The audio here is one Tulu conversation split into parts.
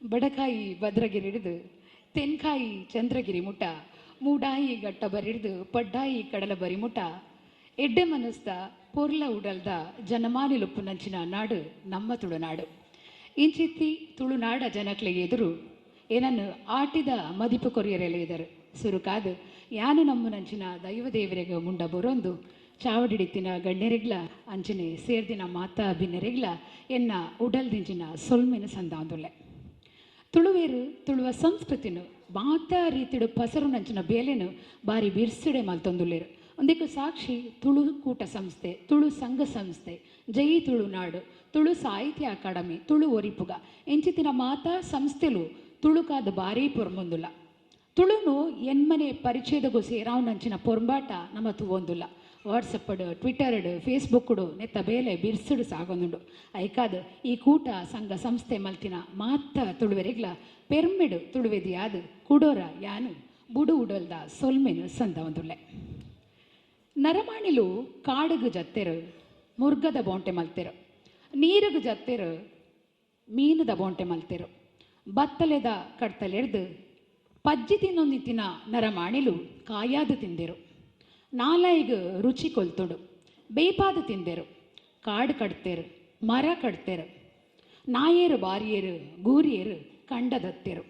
ಬಡಕಾಯಿ ಭದ್ರಗಿರಿಡ್ದು ತೆನ್ಕಾಯಿ ಚಂದ್ರಗಿರಿ ಮುಟ, ಮೂಡಾಯಿ ಗಟ್ಟ ಬರಿಡ್ದು ಪಡ್ಡಾಯಿ ಕಡಲ ಬರಿ ಮುಟ, ಎಡ್ಡೆ ಮನಸ್ದ ಪೊರ್ಲ ಉಡಲ್ದ ಜನಮಾನಿಲುಪ್ಪುನಂಚಿನ ನಾಡು ನಮ್ಮ ತುಳುನಾಡು. ಇಂಚಿತ್ತಿ ತುಳುನಾಡ ಜನಕ್ಲೆಗೆ ಎದುರು ಏನನ್ನು ಆಟಿದ ಮದಿಪು ಕೊರಿಯರೆಲ್ಲ ಇದರು. ಸುರುಕಾದು ಯಾನು ನಮ್ಮನಂಚಿನ ದೈವ ದೇವರಿಗೆ ಮುಂಡ ಬೊರೊಂದು ಚಾವಡಿಡಿತ್ತಿನ ಗಣ್ಯರಿಗ್ಲ ಅಂಚನೆ ಸೇರ್ದಿನ ಮಾತಾ ಬಿನ್ನೆರಿಗ್ಲ ಎನ್ನ ಉಡಲ್ದಿಂಚಿನ ಸೊಲ್ಮೆನ ಸಂದಾಂದುಲ್ಲೆ. ತುಳುವೇರು ತುಳುವ ಸಂಸ್ಕೃತಿನು ಮಾತಾ ರೀತಿಡು ಪಸರುನಂಚಿನ ಬೇಲೆನು ಬಾರಿ ಬಿರ್ಸುಡೆ ಮಲ್ತೊಂದುಲ್ಲೆರು. ಒಂದಕ್ಕೆ ಸಾಕ್ಷಿ ತುಳು ಕೂಟ ಸಂಸ್ಥೆ, ತುಳು ಸಂಘ ಸಂಸ್ಥೆ, ಜೈ ತುಳುನಾಡು, ತುಳು ಸಾಹಿತ್ಯ ಅಕಾಡೆಮಿ, ತುಳು ಒರಿಪುಗ ಇಂಚಿತ್ತಿನ ಮಾತಾ ಸಂಸ್ಥೆಲು ತುಳುಕಾದ ಬಾರೀ ಪೊರ್ಮೊಂದುಲ್ಲ. ತುಳುನು ಎನ್ಮನೆ ಪರಿಚಯದಗು ಸೇರಾವುನಂಚಿನ ಪೊರ್ಂಬಾಟ ನಮ್ಮ ತೂವೊಂದುಲ್ಲ. ವಾಟ್ಸಪ್ಪಡು, ಟ್ವಿಟರ್ಡ್, ಫೇಸ್ಬುಕ್ಡು ನೆತ್ತ ಬೇಲೆ ಬಿರ್ಸುಡು ಸಾಗೊಂದುಂಡು. ಐಕಾದ್ ಈ ಕೂಟ ಸಂಘ ಸಂಸ್ಥೆ ಮಲ್ತಿನ ಮಾತ ತುಳುವೆರೆಗ್ಲ ಪೆರ್ಮೆಡು ತುಳುವೆದಿಯಾದ್ ಕುಡೋರ ಯಾನು ಬುಡು ಉಡಲ್ದ ಸೊಲ್ಮೆನು ಸಂದವಂದುಲ್ಲೆ. ನರಮಾಣಿಲು ಕಾಡುಗು ಜತ್ತೆರು ಮುರ್ಗದ ಬೋಂಟೆ ಮಲ್ತೆರು, ನೀರುಗು ಜತ್ತೆರು ಮೀನುದ ಬೋಂಟೆ ಮಲ್ತೆರು, ಬತ್ತಲೆದ ಕಡ್ತಲೆರ್ದು ಪಜ್ಜಿ ತಿನ್ನೊಂದಿತ್ತಿನ ನರಮಾಣಿಲು ಕಾಯಾದ ತಿಂದೆರು, ನಾಲಾಯಿಗ್ ರುಚಿ ಕೊಲ್ತುಡು ಬೇಪಾದ ತಿಂದೆರು, ಕಾಡು ಕಡ್ತೇರು, ಮರ ಕಡ್ತೇರು, ನಾಯೇರು ಬಾರಿಯೇರು ಗೂರಿಯೇರು ಕಂಡದತ್ತೆರು,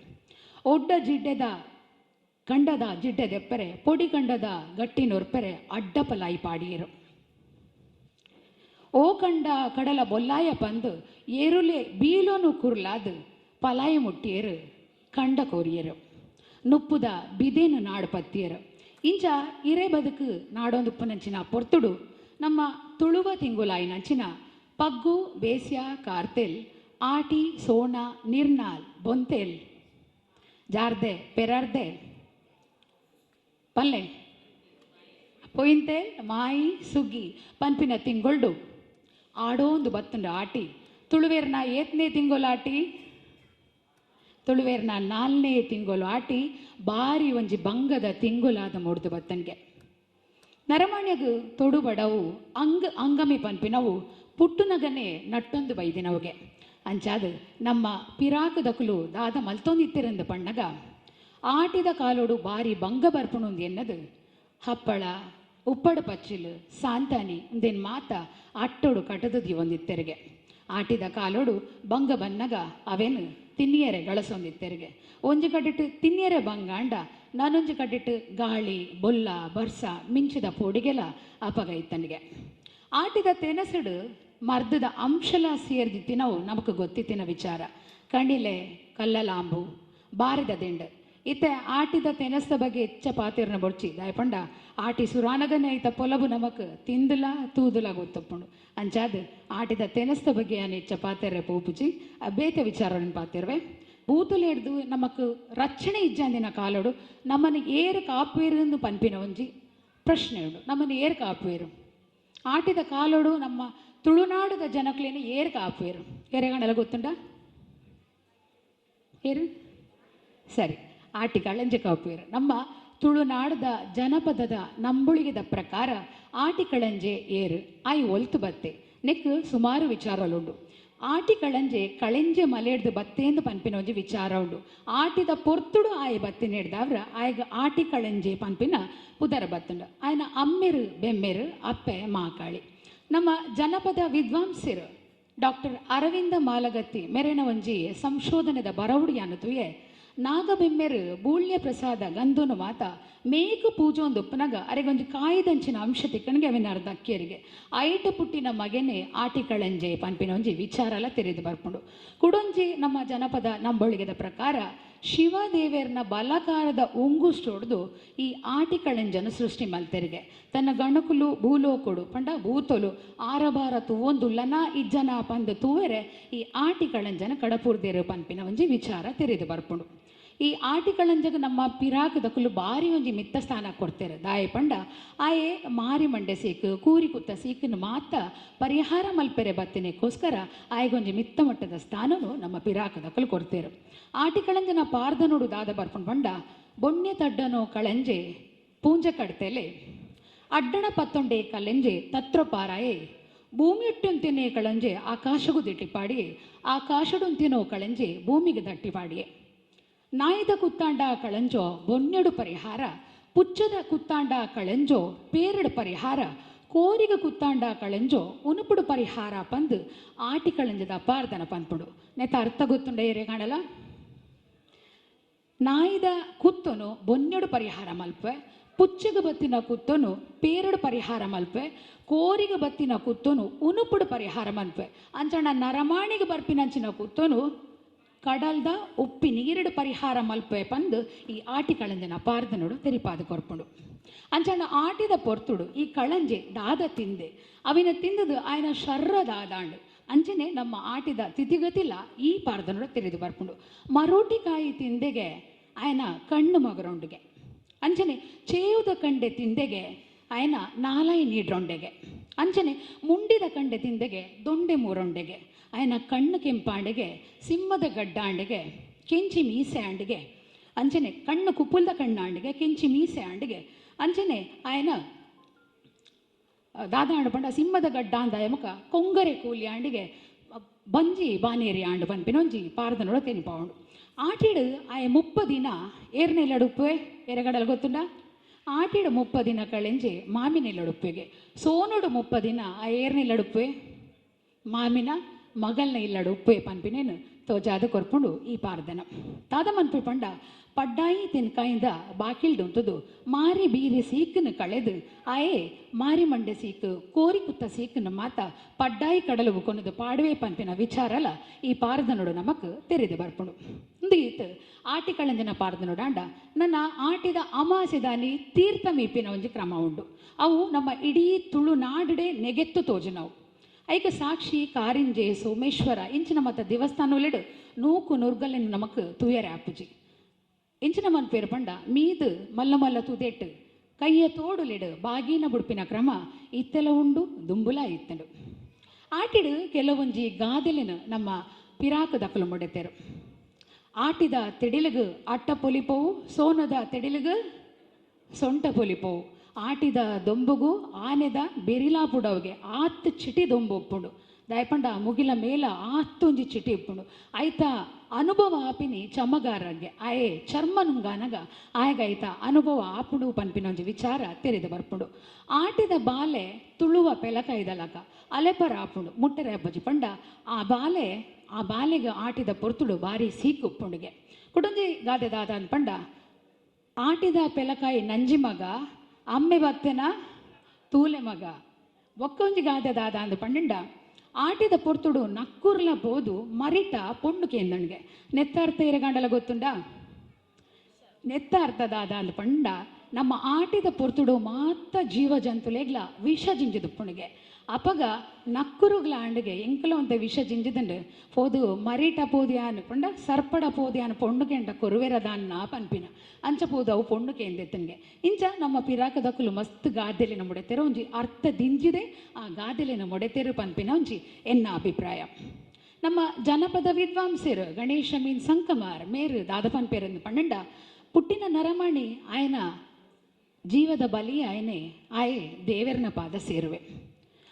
ಒಡ್ಡ ಜಿಡ್ಡೆದ ಕಂಡದ ಜಿಡ್ಡೆದೆಪ್ಪರೆ ಪೊಡಿ ಕಂಡದ ಗಟ್ಟಿ ನೊರ್ಪೆರೆ ಅಡ್ಡ ಪಲಾಯಿ ಪಾಡಿಯರು, ಓ ಕಂಡ ಕಡಲ ಬೊಲ್ಲಾಯ ಪಂದು ಏರುಲೆ ಬೀಲೋನು ಕುರ್ಲಾದ್ ಪಲಾಯಿ ಮುಟ್ಟಿಯರು ಕಂಡ ಕೋರಿಯರು, ನುಪ್ಪುದ ಬಿದೇನು ನಾಡು ಪತ್ತಿಯರು. ಇಂಚ ಇರೆ ಬದುಕು ನಾಡೊಂದುಪ್ಪುನಂಚಿನ ಪೊರ್ತುಡು ನಮ್ಮ ತುಳುವ ತಿಂಗುಲಾಯಿನಂಚಿನ ಪಗ್ಗು, ಬೇಸ್ಯ, ಕಾರ್ತೆಲ್, ಆಟಿ, ಸೋಣ, ನಿರ್ನಾಲ್, ಬೊಂತೆಲ್, ಜಾರ್ದೆ, ಪೆರಾರ್ದೆ, ಪಲ್ಲೆ, ಪೊಯಿಂತೆ, ಮಾಯಿ, ಸುಗ್ಗಿ ಪನ್ಪಿನ ತಿಂಗೊಳ್ಡು ಆಡೋಂದು ಬತ್ತುಂಡು ಆಟಿ. ತುಳುವೇರ್ನ ಏತ್ನೇ ತಿಂಗೊಲು ಆಟಿ? ತುಳುವೇರ್ನ ನಾಲ್ನೇ ತಿಂಗೊಲು ಆಟಿ. ಬಾರಿ ಒಂಜಿ ಬಂಗದ ತಿಂಗೊಲಾದ ಮೂಡ್ದು ಬತ್ತನ್ಗೆ. ನರಮಾಣ್ಯಗು ತೊಡು ಬಡವು ಅಂಗ್ ಅಂಗಮಿ ಪನ್ಪಿನವು ಪುಟ್ಟುನಗನೆ ನಟ್ಟೊಂದು ಬೈದಿನವುಗೆ. ಅಂಚಾದ ನಮ್ಮ ಪಿರಾಕದಕುಲು ದಾದ ಮಲ್ತೊಂದಿತ್ತಿರಂದು ಪಣ್ಣಗ ಆಟಿದ ಕಾಲೋಡು ಬಾರಿ ಬಂಗ ಬರ್ಪುಣುಂದು ಎನ್ನದು ಹಪ್ಪಳ, ಉಪ್ಪಡು ಪಚ್ಚಿಲು, ಸಾಂತಾನಿ ಉಂದೆನ್ ಮಾತ ಅಟ್ಟೋಡು ಕಟದು ದಿವೊಂದಿತ್ತೆರಿಗೆ. ಆಟಿದ ಕಾಲೋಡು ಬಂಗ ಬನ್ನಗ ಅವೇನು ತಿನ್ನಿಯರೆ ಗಳಸೊಂದಿತ್ತೆರಿಗೆ. ಒಂಜಿ ಕಡಿಟ್ಟು ತಿನ್ನಿಯರೆ ಬಂಗಾಂಡ ನಾನೊಂಜಿ ಕಡಿಟ್ಟು ಗಾಳಿ, ಬೊಲ್ಲ, ಬರ್ಸ, ಮಿಂಚಿದ ಪೋಡಿಗೆಲ ಅಪಗ ಇತ್ತನಿಗೆ. ಆಟಿದ ತೆನಸುಡು ಮರ್ದದ ಅಂಶಲ ಸೇರ್ದಿತ್ತಿನವು ನಮಕ್ ಗೊತ್ತಿತ್ತಿನ ವಿಚಾರ. ಕಣಿಲೆ, ಕಲ್ಲಲಾಂಬು, ಬಾರಿದ ದಿಂಡು. ಇತ್ತೆ ಆಟಿದ ತೆನಸ್ದ ಬಗ್ಗೆ ಹೆಚ್ಚ ಪಾತಿರ್ನ ಬೊಡ್ಚಿ. ದಾಯಪಂಡ ಆಟಿ ಸುರಾನಗನೆ ಐತ ಪೊಲಬು ನಮಕ್ ತಿಂದುಲ ತೂದುಲ ಗೊತ್ತಪ್ಪುಂಡು. ಅಂಚಾದ್ ಆಟಿದ ತೆನಸ್ದ ಬಗ್ಗೆ ಯಾನ್ ಹೆಚ್ಚ ಪಾತೆರ್ರೆ ಪೋಪುಜಿ, ಬೇತೆ ವಿಚಾರವನ್ನು ಪಾತಿರ್ವೆ. ಬೂತುಲೆಡ್ದು ನಮಕ್ ರಕ್ಷಣೆ ಇಜ್ಜಂದಿನ ಕಾಲೋಡು ನಮ್ಮನ್ನು ಏರು ಕಾಪುವೇರು ಪನ್ಪಿನ ಒಂಜಿ ಪ್ರಶ್ನೆ ಉಂಡು. ನಮ್ಮನ್ನು ಏರು ಕಾಪುವೇರು? ಆಟಿದ ಕಾಲೋಡು ನಮ್ಮ ತುಳುನಾಡುದ ಜನಕ್ಲೇನು ಏರು ಕಾಪುವೇರು? ಏರೆಗಂಡಲ ಗೊತ್ತುಂಡ? ಏರು? ಸರಿ, ಆಟಿ ಕಳಂಜೆ ಕಾಪುವೇರು. ನಮ್ಮ ತುಳುನಾಡದ ಜನಪದದ ನಂಬುಳಿಗೆದ ಪ್ರಕಾರ ಆಟಿ ಕಳಂಜೆ ಏರು, ಆಯಿ ಒಲ್ತು ಬತ್ತೆ, ನೆಕ್ ಸುಮಾರು ವಿಚಾರಲುಂಡು. ಆಟಿ ಕಳಂಜೆ ಕಳೆಂಜೆ ಮಲೆಡ್ದು ಬತ್ತೇಂದು ಪನ್ಪಿನ ಒಂಜಿ ವಿಚಾರ ಉಂಡು. ಆಟಿದ ಪೊರ್ತುಡು ಆಯಿ ಬತ್ತಿ ನೆಡ್ದವ್ರ ಆಯ್ಗ ಆಟಿ ಕಳೆಂಜೆ ಪನ್ಪಿನ ಪುದರ ಬತ್ತುಂಡು. ಆಯ್ನ ಅಮ್ಮೆರು ಬೆಮ್ಮೆರು, ಅಪ್ಪೆ ಮಾಕಾಳಿ. ನಮ್ಮ ಜನಪದ ವಿದ್ವಾಂಸರು ಡಾಕ್ಟರ್ ಅರವಿಂದ ಮಾಲಗತ್ತಿ ಮೆರೆನ ಒಂಜಿ ಸಂಶೋಧನೆದ ಬರವಡಿಯಾನು ತುಯೆ. ನಾಗಬೆಮ್ಮೆರು ಬೂಳ್ಯ ಪ್ರಸಾದ ಗಂಧನು ಮಾತ ಮೇಕು ಪೂಜೊಂದು ಉಪ್ಪುನಗ ಅರೆಗೊಂಜಿ ಕಾಯ್ದಂಚಿನ ಅಂಶ ತಿಕ್ಕಣಿಗೆ ಅವಿನ ಅರ್ಧ ಅಕ್ಕಿಯರಿಗೆ ಐಟ ಪುಟ್ಟಿನ ಮಗನೆ ಆಟಿ ಕಳಂಜೆ ಪನ್ಪಿನ ಒಂಜಿ ವಿಚಾರಲ ತೆರೆದು ಬರ್ಪುಂಡು. ಕುಡೊಂಜಿ ನಮ್ಮ ಜನಪದ ನಂಬೊಳಿಗೆದ ಪ್ರಕಾರ ಶಿವದೇವೇರ್ನ ಬಲಕಾರದ ಉಂಗುಷ್ಟೊಡ್ದು ಈ ಆಟಿ ಕಳಂಜನ ಸೃಷ್ಟಿ ಮಲ್ತೆರಿಗೆ. ತನ್ನ ಗಣಕುಲು ಭೂಲೋಕುಡು ಪಂಡ ಭೂತೊಲು ಆರಬಾರ ತೂವೊಂದುಲ್ಲನ ಇಜ್ಜನ ಪಂದು ತೂವೆರೆ ಈ ಆಟಿ ಕಳಂಜನ ಕಡಪುರ್ದೇರು ಪನ್ಪಿನ ಒಂಜಿ ವಿಚಾರ ತೆರೆದು ಬರ್ಪುಂಡು. ಈ ಆಟಿ ಕಳಂಜಗ ನಮ್ಮ ಪಿರಾಕದಕುಲು ಬಾರಿ ಒಂಜಿ ಮಿತ್ತ ಸ್ಥಾನ ಕೊಡ್ತೇರೆ. ದಾಯ ಪಂಡ ಆಯೆ ಮಾರಿ ಮಂಡೆ ಸೀಕು, ಕೂರಿ ಕುತ್ತ ಸೀಕನ್ನು ಮಾತ ಪರಿಹಾರ ಮಲ್ಪೆರೆ ಬತ್ತಿನಕ್ಕೋಸ್ಕರ ಆಯಗೊಂಜಿ ಮಿತ್ತ ಮಟ್ಟದ ಸ್ಥಾನನು ನಮ್ಮ ಪಿರಾಕದಕುಲು ಕೊಡ್ತೇರು. ಆಟಿ ಕಳಂಜನ ಪಾರ್ದನೋಡು ದಾದ ಬರ್ಪುಂಡು ಪಂಡ, ಬೊಣ್ಯ ತಡ್ಡನೋ ಕಳಂಜೆ ಪೂಂಜ ಕಡ್ತೆಲೆ, ಅಡ್ಡಣ ಪತ್ತೊಂಡೆ ಕಲೆಂಜೆ ತತ್ರ ಪಾರಾಯೆ, ಭೂಮಿಯೊಟ್ಟುಂತಿನೇ ಕಳಂಜೆ ಆಕಾಶಗೂ ದಿಟ್ಟಿಪಾಡಿಯೇ, ಆಕಾಶಡುಂತಿನೋ ಕಳಂಜೆ ಭೂಮಿಗೆ ದಟ್ಟಿಪಾಡಿಯೇ. ನಾಯಿದ ಕುತ್ತಾಂಡ ಕಳಂಜೋ ಬೊನ್ನೆಡು ಪರಿಹಾರ, ಪುಚ್ಚದ ಕುತ್ತಾಂಡ ಕಳೆಂಜೋ ಪೇರಡು ಪರಿಹಾರ, ಕೋರಿಗ ಕುತ್ತಾಂಡ ಕಳೆಂಜೋ ಉನುಪುಡು ಪರಿಹಾರ ಪಂದು ಆಟಿ ಕಳಂಜದ ಪಾರ್ದನ ಪನ್ಪುಡು. ನೆತ್ತ ಅರ್ಥ ಗೊತ್ತುಂಡ ಏರೆ ಕಾಣಲ? ನಾಯಿದ ಕುತ್ತನು ಬೊನ್ನೆಡು ಪರಿಹಾರ ಮಲ್ಪೆ, ಪುಚ್ಚಗ ಬತ್ತಿನ ಕುತ್ತನು ಪೇರಡು ಪರಿಹಾರ ಮಲ್ಪೆ, ಕೋರಿಗ ಬತ್ತಿನ ಕುತ್ತನು ಉನುಪುಡು ಪರಿಹಾರ ಮಲ್ಪೆ, ಅಂಚಣ ನರಮಾಣಿಗೆ ಬರ್ಪಿನಂಚಿನ ಕುತ್ತನು ಕಡಲ್ದ ಉಪ್ಪಿ ನೀರಡು ಪರಿಹಾರ ಮಲ್ಪೆ ಪಂದು ಈ ಆಟಿ ಕಳಂಜನ ಪಾರ್ದನೋಡು ತೆರಿಪಾದ ಕೊರ್ಪುಂಡು. ಅಂಚಣ ಆಟಿದ ಪೊರ್ತುಡು ಈ ಕಳಂಜೆ ದಾದ ತಿಂದೆ, ಅವಿನ ತಿಂದದು ಆಯನ ಶರ್ರ ದಾದಾಂಡು. ಅಂಚನೆ ನಮ್ಮ ಆಟಿದ ತಿಥಿಗತಿಲ ಈ ಪಾರ್ದನೋಡು ತೆರೆದು ಬರ್ಪುಂಡು. ಮರೋಟಿಕಾಯಿ ತಿಂದೆಗೆ ಆಯನ ಕಣ್ಣು ಮಗರೊಂಡಿಗೆ, ಅಂಚನೆ ಚೇಯುದ ಕಂಡೆ ತಿಂದೆಗೆ ಆಯನ ನಾಲಾಯಿ ನೀಡ್ರೊಂಡೆಗೆ, ಅಂಚನೆ ಮುಂಡಿದ ಕಂಡೆ ತಿಂದೆಗೆ ದೊಂಡೆ ಮೂರೊಂಡೆಗೆ, ಆಯನ ಕಣ್ಣು ಕೆಂಪಾಂಡೆಗೆ ಸಿಂಹದ ಗಡ್ಡಾಂಡೆಗೆ ಕೆಂಚಿ ಮೀಸೆ ಆಂಡಿಗೆ, ಅಂಚನೆ ಕಣ್ಣು ಕುಪ್ಪುಲ್ದ ಕಣ್ಣಾಂಡಿಗೆ ಕೆಂಚಿ ಮೀಸೆ ಆಂಡಿಗೆ, ಅಂಚನೆ ಆಯನ ದಾದಾಂಡು ಪಂಡ ಸಿಂಹದ ಗಡ್ಡ ಅಂದ ಎಮಕ ಕೊಂಗರೆ ಕೂಲಿ ಆಂಡಿಗೆ ಬಂಜಿ ಬಾನೇರಿ ಆಂಡು ಪನ್ಪಿನೊಂಜಿ ಪಾರದನೊಡ ತೆನಿಪಾವುಂಡು. ಆಟಿಡು ಆಯ 30 ದಿನ ಏರ್ನೆಲ್ಲಡುಪ್ಪೆ ಎರೆಗಡಲು ಗೊತ್ತುಂಡ? ಆಟಿಡು 30 ದಿನ ಕಳೆಂಜೆ ಮಾಮಿನೆಲ್ಲಡುಪ್ಪೆಗೆ, ಸೋನುಡು 30 ದಿನ ಆ ಏರ್ನೆಲ್ಲಡುಪ್ಪೆ ಮಾಮಿನ ಮಗಲ್ನ ಇಲ್ಲಡುಪ್ಪೆ ಪನ್ಪಿನೇನು ತೋಜಾದ ಕೊರ್ಪುಂಡು ಈ ಪಾರ್ದನ. ತಾದ ಮನ್ಪು ಪಂಡ ಪಡ್ಡಾಯಿ ತಿನ್ಕಾಯಿಂದ ಬಾಕಿಲ್ಡುಂತದು ಮಾರಿ ಬೀರಿ ಸೀಕನ್ನು ಕಳೆದು ಆಯೇ ಮಾರಿ ಮಂಡೆ ಸೀಕು ಕೋರಿ ಕುತ್ತ ಸೀಕನ್ನು ಮಾತ ಪಡ್ಡಾಯಿ ಕಡಲುಗು ಕೊನದು ಪಾಡುವೆ ಪನ್ಪಿನ ವಿಚಾರಲ ಈ ಪಾರ್ದನೋಡು ನಮಕ್ ತೆರೆದು ಬರ್ಪುಂಡು. ಈತ್ ಆಟಿ ಕಳಂಜನ ಪಾರ್ದನೋಡಾಂಡ ನನ್ನ ಆಟಿದ ಅಮಾಸೆದಾನಿ ತೀರ್ಥ ಮೀಪಿನ ಒಂಜಿ ಕ್ರಮ ಉಂಡು. ಅವು ನಮ್ಮ ಇಡೀ ತುಳುನಾಡುಡೆ ನೆಗೆತ್ತು ತೋಜುನವು. ಐಕ ಸಾಕ್ಷಿ ಕಾರಿಂಜೆ ಸೋಮೇಶ್ವರ ಇಂಚಿನ ಮತ್ತ ದೇವಸ್ಥಾನೊಲೆಡು ನೂಕು ನುರ್ಗಲಿನ ನಮಕ್ ತುಯರೆ ಆಪುಜಿ. ಇಂಚಿನ ಮನ್ ಪೇರು ಪಂಡ ಮೀದು ಮಲ್ಲ ಮಲ್ಲ ತುದೆಟ್ಟು ಕೈಯ ತೋಡುಲೆಡು ಬಾಗಿನ ಬುಡ್ಪಿನ ಕ್ರಮ ಇತ್ತೆಲ ಉಂಡು ದುಂಬುಲ ಇತ್ತಂಡು. ಆಟಿಡು ಕೆಲವೊಂಜಿ ಗಾದೆಲಿನ ನಮ್ಮ ಪಿರಾಕು ದಕ್ಕಲು ಮೊಡೆತೆರು. ಆಟಿದ ತೆಡಿಲಗು ಅಟ್ಟ ಪೊಲಿಪೋವು, ಸೋನದ ತೆಡಿಲಗು ಸೊಂಟ ಪೊಲಿಪೋವು, ಆಟಿದ ದೊಂಬುಗು ಆನೆದ ಬೆರಿಲಾ ಪುಡವ್ಗೆ ಆತ್ ಚಿಟಿ ದೊಂಬು ಉಪ್ಪುಂಡು. ದಾಯಪಂಡ ಮುಗಿಲ ಮೇಲ ಆತ್ತೊಂಜಿ ಚಿಟಿ ಉಪ್ಪುಂಡು. ಆಯ್ತ ಅನುಭವ ಆಪಿನಿ ಚಮಗಾರಗೆ ಆಯೆ ಚರ್ಮ ನುಂಗಾನಗ ಆಯಗೈತ ಅನುಭವ ಆಪುಂಡು ಪನ್ಪಿನೊಂಜಿ ವಿಚಾರ ತೆರೆದು ಬರ್ಪುಂಡು. ಆಟಿದ ಬಾಲೆ ತುಳುವ ಪೆಲಕೈದಲಕ ಅಲೆಪರ ಆಪುಂಡು ಮುಟ್ಟರೆ ಅಬ್ಬಜಿ ಪಂಡ ಆ ಬಾಲೆ ಆ ಬಾಲೆಗೆ ಆಟಿದ ಪೊರ್ತುಡು ಬಾರಿ ಸೀಕು ಉಪ್ಪುಂಡುಗೆ. ಕುಟುಂಜಿ ಗಾದೆ ದಾದ ಪಂಡ ಆಟಿದ ಪೆಲಕಾಯಿ ನಂಜಿ ಮಗ ಅಮ್ಮೆ ಬತ್ತನ ತೂಲೆ ಮಗ. ಒಕ್ಕೊಂಜಿ ಗಾದೆ ದಾದ ಅಂದ್ ಪಂಡಿಂಡ ಆಟಿದ ಪೊರ್ತುಡು ನಕ್ಕುರ್ಲ ಬೋದು ಮರಿಟ ಪೊಣ್ಣು ಕೇಂದಣ್ಗೆ. ನೆತ್ತಾರ್ಥ ಇರಗಾಂಡಲ ಗೊತ್ತುಂಡ? ನೆತ್ತಾರ್ಥ ದಾದ ಅಂದ್ ಪಂಡ ನಮ್ಮ ಆಟಿದ ಪೊರ್ತುಡು ಮಾತ ಜೀವ ಜಂತುಲೆಗ್ಲ ವಿಷ ಜಿಂಜಿದುಪ್ಪುಣಿಗೆ. ಅಪಗ ನಕ್ಕುರುಗ್ಲ ಆಂಡಿಗೆ ಎಂಕಲ ಅಂತ ವಿಷ ಜಿಂಜಿದಂಡು ಪೋದು ಮರಿಟ ಪೋದ್ಯಾನು ಪಂಡ ಸರ್ಪಡ ಪೋದ್ಯಾನು ಪೊಣ್ಣು ಕೆಂಡ ಕೊರುವೆರದಾನ್ನ ಪನ್ಪಿನ ಅಂಚ ಪೋದು ಅವು ಪೊಣ್ಣು ಕೇಂದೆತ್ತನ್ಗೆ. ಇಂಚ ನಮ್ಮ ಪಿರಾಕದಕ್ಕಲು ಮಸ್ತ್ ಗಾದೆಲಿನ ಮೊಡೆತೆರು ಒಂಜಿ ಅರ್ಥ ದಿಂಜಿದೆ ಆ ಗಾದೆಲಿನ ಮೊಡೆತೆರು ಪನ್ಪಿನ ಒಂಜಿ ಎನ್ನ ಅಭಿಪ್ರಾಯ. ನಮ್ಮ ಜನಪದ ವಿದ್ವಾಂಸರು ಗಣೇಶ ಮೀನ್ ಸಂಕಮಾರ್ ಮೇರು ದಾದಪನ್ ಪೇರಂದು ಪನ್ನಂಡ ಪುಟ್ಟಿನ ನರಮಣಿ ಆಯನ ಜೀವದ ಬಲಿ ಆಯನೆ ಆಯೆ ದೇವರನ ಪಾದ ಸೇರುವೆ.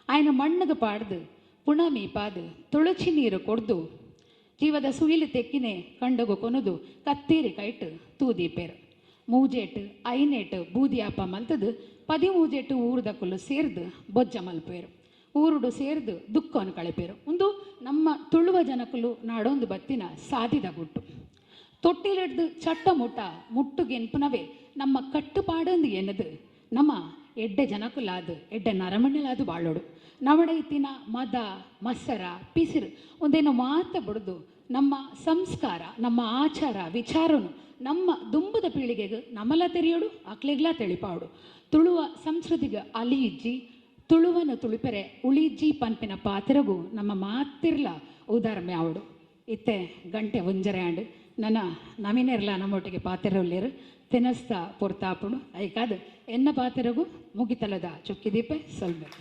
ಆಯನ ಮಣ್ಣಗೆ ಪಾಡ್ದು ಪುಣ ಮೀಪಾದು ತುಳಚಿ ನೀರು ಕೊಡ್ದು ಜೀವದ ಸುಯಿಲು ತೆಕ್ಕಿನೆ ಕಂಡಗು ಕೊನದು ಕತ್ತೇರಿ ಕೈಟು ತೂದೀಪೇರು. ಮೂಜೇಟು ಐನೇಟು ಬೂದಿಯಾಪ ಮಲ್ತದು ಪದಿಮೂಜೇಟು ಊರುದಕ್ಕಲು ಸೇರ್ದು ಬೊಜ್ಜ ಮಲ್ಪೇರು. ಊರುಡು ಸೇರ್ದು ದುಃಖವನ್ನು ಕಳೆಪೇರು. ಒಂದು ನಮ್ಮ ತುಳುವ ಜನಕುಲು ನಾಡೊಂದು ಬತ್ತಿನ ಸಾದಿದ ಗುಟ್ಟು. ತೊಟ್ಟಿಲಿಡ್ದು ಚಟ್ಟ ಮುಟ್ಟ ಮುಟ್ಟುಗೆನ್ಪುನವೇ ನಮ್ಮ ಕಟ್ಟುಪಾಡಂದು ಎನ್ನದು ನಮ್ಮ ಎಡ್ಡೆ ಜನಕುಲಾದು ಎಡ್ಡೆ ನರಮಣ್ಣಿಲಾದು ಬಾಳೋಡು. ನವಡೈತಿನ ಮದ ಮಸರ ಪಿಸಿರು ಒಂದೇನೋ ಮಾತ ಬಡ್ದು ನಮ್ಮ ಸಂಸ್ಕಾರ ನಮ್ಮ ಆಚಾರ ವಿಚಾರನು ನಮ್ಮ ದುಂಬದ ಪೀಳಿಗೆಗೆ ನಮಲ ತೆರೆಯೋಡು ಅಕ್ಲೆಗ್ಲ ತಿಳಿಪಾಡು. ತುಳುವ ಸಂಸ್ಕೃತಿಗೆ ಅಲಿಯಿಜ್ಜಿ ತುಳುವನು ತುಳುಪೆರೆ ಉಳಿಜ್ಜಿ ಪನ್ಪಿನ ಪಾತ್ರಗೂ ನಮ್ಮ ಮಾತಿರ್ಲ ಉದಾಹರಣೆ ಆವಡು. ಇತ್ತೆ ಗಂಟೆ ಒಂಜರೆ ಆಂಡು ನನ್ನ ನವೀನೆರ್ಲ ನಮ್ಮೊಟ್ಟಿಗೆ ಪಾತಿರೊಲ್ಲೇರು ತಿನಸ್ತ ಪೊರ್ತಾಪುಡು ಐಕಾದು ಎನ್ನ ಪಾತಿರಗು ಮುಗಿತಲದ ಚುಕ್ಕಿದೀಪೆ ಸೊಲ್ಬೇಕು.